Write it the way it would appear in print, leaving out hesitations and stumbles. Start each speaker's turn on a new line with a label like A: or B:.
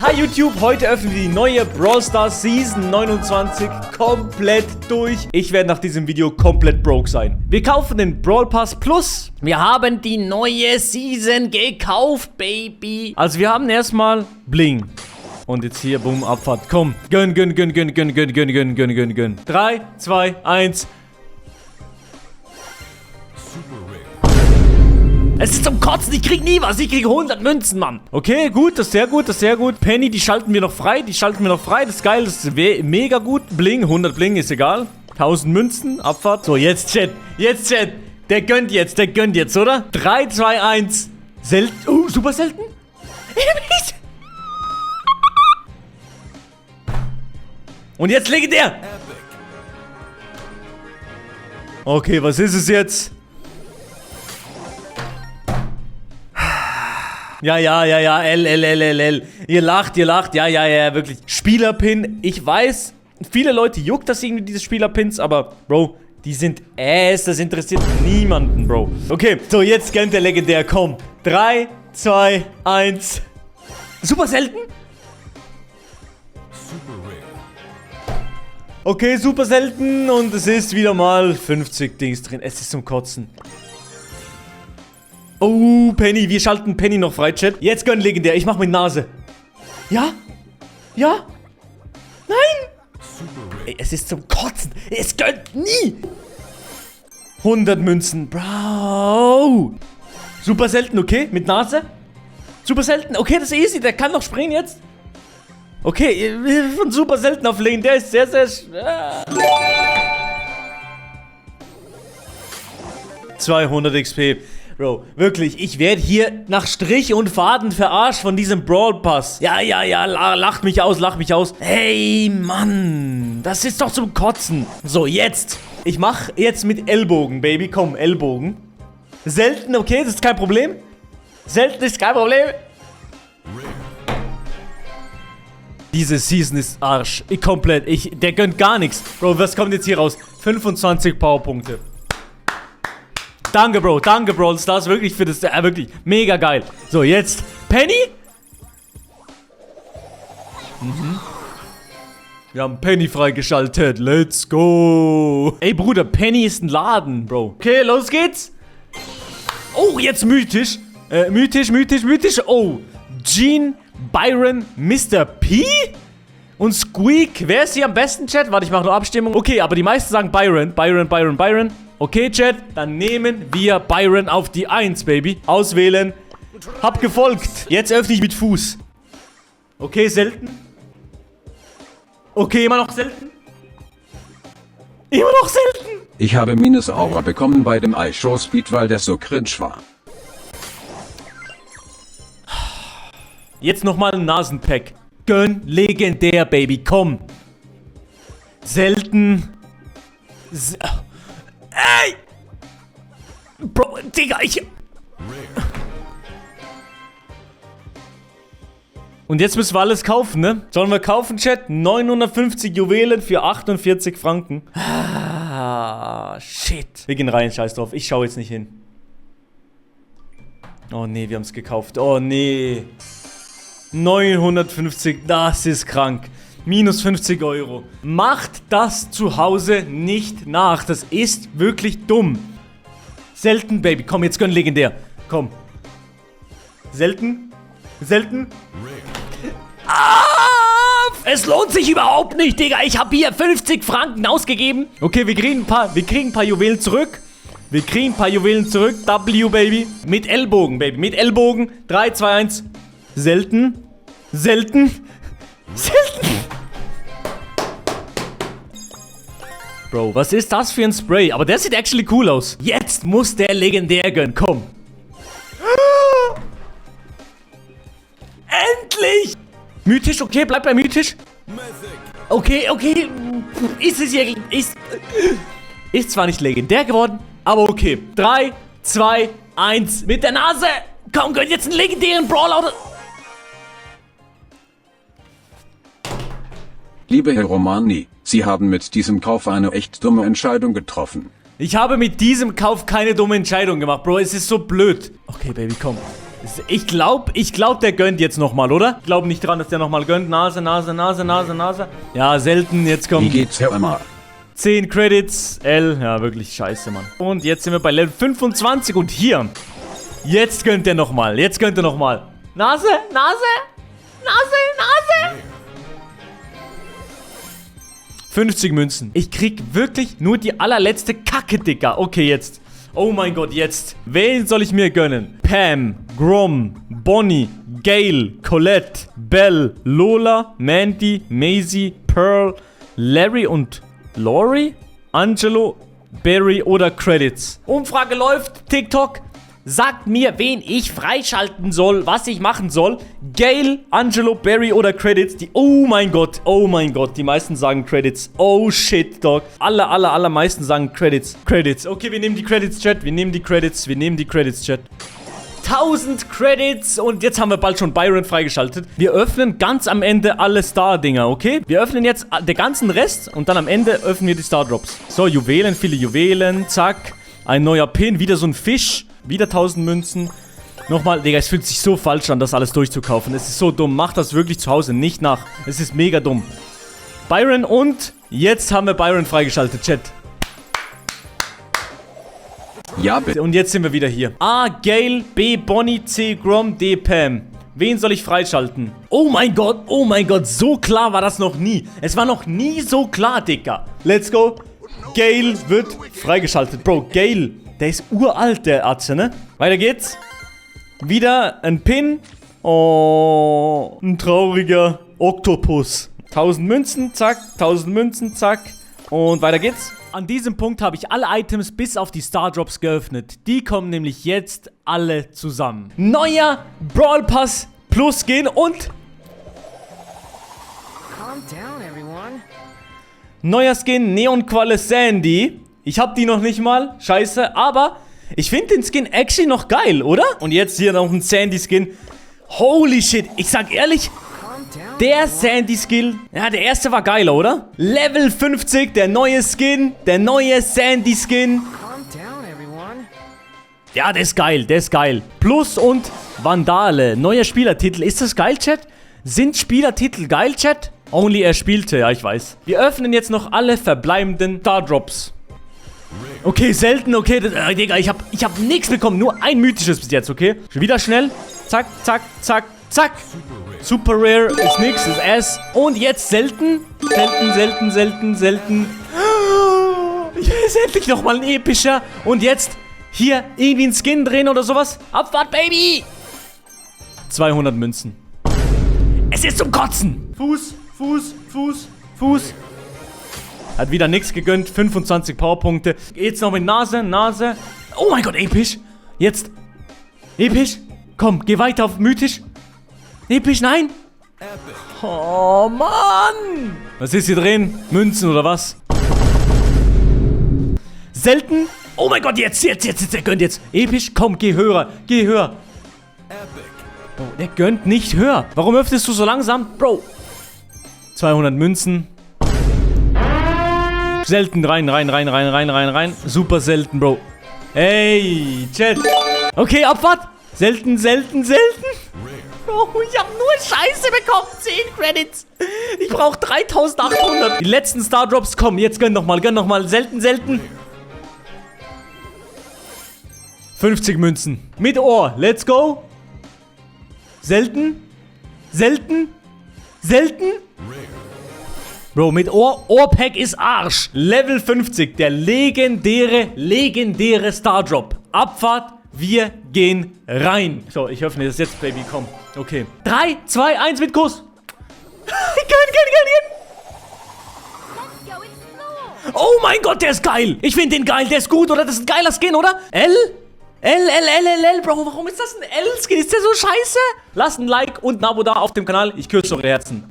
A: Hi YouTube, heute öffnen wir die neue Brawl Stars Season 29 komplett durch. Ich werde nach diesem Video komplett broke sein. Wir kaufen den Brawl Pass Plus. Wir haben die neue Season gekauft, Baby. Also wir haben erstmal Bling. Und jetzt hier, boom, Abfahrt. Komm, gönn. 3, 2, 1. Es ist zum Kotzen, ich krieg nie was, ich krieg 100 Münzen, Mann. Okay, gut, das ist sehr gut, Penny, die schalten wir noch frei, das ist geil, das ist mega gut. Bling, 100 Bling, ist egal. 1000 Münzen, Abfahrt. So, jetzt Chat, der gönnt jetzt, oder? 3, 2, 1. Selten, super selten? Und jetzt legendär. Okay, was ist es jetzt? Ja, L. Ihr lacht, ja, wirklich. Spielerpin, ich weiß, viele Leute juckt das irgendwie, diese Spielerpins, aber, Bro, die sind das interessiert niemanden, Bro. Okay, so, jetzt gönnt der legendär, komm. 3, 2, 1. Super selten? Okay, super selten und es ist wieder mal 50 Dings drin. Es ist zum Kotzen. Oh, Penny. Wir schalten Penny noch frei, Chat. Jetzt gönn legendär. Ich mach mit Nase. Ja? Ja? Nein? Ey, es ist zum Kotzen. Es gönnt nie. 100 Münzen. Bro. Super selten, okay? Mit Nase. Super selten. Okay, das ist easy. Der kann noch springen jetzt. Okay, von super selten auf legendär ist sehr, sehr schwer. 200 XP. Bro, wirklich, ich werde hier nach Strich und Faden verarscht von diesem Brawl Pass. Ja, lacht mich aus. Hey, Mann, das ist doch zum Kotzen. So, jetzt. Ich mach jetzt mit Ellbogen, Baby. Komm, Ellbogen. Selten, okay, das ist kein Problem. Selten ist kein Problem. Diese Season ist Arsch. Komplett. Der gönnt gar nichts. Bro, was kommt jetzt hier raus? 25 Powerpunkte. Danke, Bro, das ist wirklich für das, wirklich mega geil. So, jetzt Penny. Wir haben Penny freigeschaltet, let's go. Ey, Bruder, Penny ist ein Laden, Bro. Okay, los geht's. Oh, jetzt mythisch. Mythisch. Oh, Jean, Byron, Mr. P und Squeak. Wer ist hier am besten, Chat? Warte, ich mache nur Abstimmung. Okay, aber die meisten sagen Byron. Okay, Chat, dann nehmen wir Byron auf die 1, Baby. Auswählen. Hab gefolgt. Jetzt öffne ich mit Fuß. Okay, selten. Okay, immer noch selten.
B: Ich habe Minus-Aura bekommen bei dem iShow-Speed, weil der so cringe war.
A: Jetzt nochmal ein Nasenpack. Gönn legendär, Baby, komm. Selten. Ey! Bro, Digga, Und jetzt müssen wir alles kaufen, ne? Sollen wir kaufen, Chat? 950 Juwelen für 48 Franken. Ah, shit. Wir gehen rein, scheiß drauf. Ich schaue jetzt nicht hin. Oh, nee, wir haben es gekauft. Oh, nee. 950, das ist krank. Minus 50 Euro. Macht das zu Hause nicht nach. Das ist wirklich dumm. Selten, Baby. Komm, jetzt gönn legendär. Komm. Selten. Ah, es lohnt sich überhaupt nicht, Digga. Ich habe hier 50 Franken ausgegeben. Okay, wir kriegen ein paar Juwelen zurück. W, Baby. Mit Ellbogen, Baby. 3, 2, 1. Selten. Bro, was ist das für ein Spray? Aber der sieht actually cool aus. Jetzt muss der legendär gönnen. Komm. Endlich! Mythisch, okay, bleib bei mythisch. Okay. Ist zwar nicht legendär geworden, aber okay. 3, 2, 1. Mit der Nase. Komm, gönn jetzt einen legendären Brawler.
B: Liebe Herr Romani, Sie haben mit diesem Kauf eine echt dumme Entscheidung getroffen.
A: Ich habe mit diesem Kauf keine dumme Entscheidung gemacht, Bro. Es ist so blöd. Okay, Baby, komm. Ich glaub, der gönnt jetzt nochmal, oder? Ich glaube nicht dran, dass der nochmal gönnt. Nase. Ja, selten. Jetzt kommt...
B: Wie geht's, Herr Emma?
A: 10 Credits. L. Ja, wirklich scheiße, Mann. Und jetzt sind wir bei Level 25 und hier. Jetzt gönnt er nochmal. Nase. 50 Münzen. Ich krieg wirklich nur die allerletzte Kacke, Dicker. Okay, jetzt. Oh mein Gott, jetzt. Wen soll ich mir gönnen? Pam, Grom, Bonnie, Gail, Colette, Belle, Lola, Mandy, Maisie, Pearl, Larry und Lori, Angelo, Barry oder Credits. Umfrage läuft. TikTok. Sagt mir, wen ich freischalten soll, was ich machen soll. Gail, Angelo, Barry oder Credits. Oh mein Gott. Die meisten sagen Credits. Oh shit, Dog. Allermeisten sagen Credits. Okay, wir nehmen die Credits, Chat. 1000 Credits und jetzt haben wir bald schon Byron freigeschaltet. Wir öffnen ganz am Ende alle Star-Dinger, okay? Wir öffnen jetzt den ganzen Rest und dann am Ende öffnen wir die Star-Drops. So, Juwelen, viele Juwelen. Zack. Ein neuer Pin, wieder so ein Fisch. Wieder 1000 Münzen. Nochmal, Digga, es fühlt sich so falsch an, das alles durchzukaufen. Es ist so dumm. Macht das wirklich zu Hause nicht nach. Es ist mega dumm. Byron und jetzt haben wir Byron freigeschaltet, Chat.
B: Ja, bitte.
A: Und jetzt sind wir wieder hier. A, Gail, B, Bonnie, C, Grom, D, Pam. Wen soll ich freischalten? Oh mein Gott, so klar war das noch nie. Es war noch nie so klar, Digga. Let's go. Gail wird freigeschaltet. Bro, Gail, der ist uralt, der Atze, ne? Weiter geht's. Wieder ein Pin. Oh, ein trauriger Oktopus. 1000 Münzen, zack. 1000 Münzen, zack. Und weiter geht's. An diesem Punkt habe ich alle Items bis auf die Star Drops geöffnet. Die kommen nämlich jetzt alle zusammen. Neuer Brawl Pass Plus Skin und...
C: Calm down, everyone.
A: Neuer Skin, Neonqualle Sandy. Ich habe die noch nicht mal. Scheiße. Aber ich finde den Skin actually noch geil, oder? Und jetzt hier noch ein Sandy-Skin. Holy shit. Ich sag ehrlich, der Sandy-Skin, ja, der erste war geiler, oder? Level 50, der neue Skin. Der neue Sandy-Skin. Ja, der ist geil. Plus und Vandale. Neuer Spielertitel. Ist das geil, Chat? Sind Spielertitel geil, Chat? Only er spielte, ja, ich weiß. Wir öffnen jetzt noch alle verbleibenden Stardrops. Okay, selten, okay. Digga, ich hab nichts bekommen. Nur ein mythisches bis jetzt, okay? Schon wieder schnell. Zack. Super Rare ist nix, ist S. Und jetzt selten. Selten. Hier ist endlich nochmal ein epischer. Und jetzt hier irgendwie ein Skin drehen oder sowas. Abfahrt, Baby! 200 Münzen. Es ist zum Kotzen. Fuß. Hat wieder nichts gegönnt. 25 Powerpunkte. Jetzt noch mit Nase. Oh mein Gott, episch. Jetzt. Episch. Komm, geh weiter auf mythisch. Episch, nein. Oh, Mann. Was ist hier drin? Münzen oder was? Selten. Oh mein Gott, jetzt. Der gönnt jetzt. Episch, komm, geh höher. Bro, der gönnt nicht höher. Warum öffnest du so langsam? Bro. 200 Münzen. Selten rein. Super selten, Bro. Ey, Chat. Okay, Abfahrt. Selten. Bro, ich hab nur Scheiße bekommen. 10 Credits. Ich brauch 3800. Die letzten Star Drops kommen. Jetzt gönn nochmal. Selten. 50 Münzen. Mit Ohr. Let's go. Selten. Bro, mit Ohrpack ist Arsch. Level 50. Der legendäre Star Drop. Abfahrt. Wir gehen rein. So, ich öffne das jetzt, Baby. Komm. Okay. 3, 2, 1 mit Kuss. Gönn. Oh mein Gott, der ist geil. Ich finde den geil. Der ist gut, oder? Das ist ein geiler Skin, oder? L, Bro. Warum ist das ein L-Skin? Ist der so scheiße? Lasst ein Like und ein Abo da auf dem Kanal. Ich küsse eure Herzen.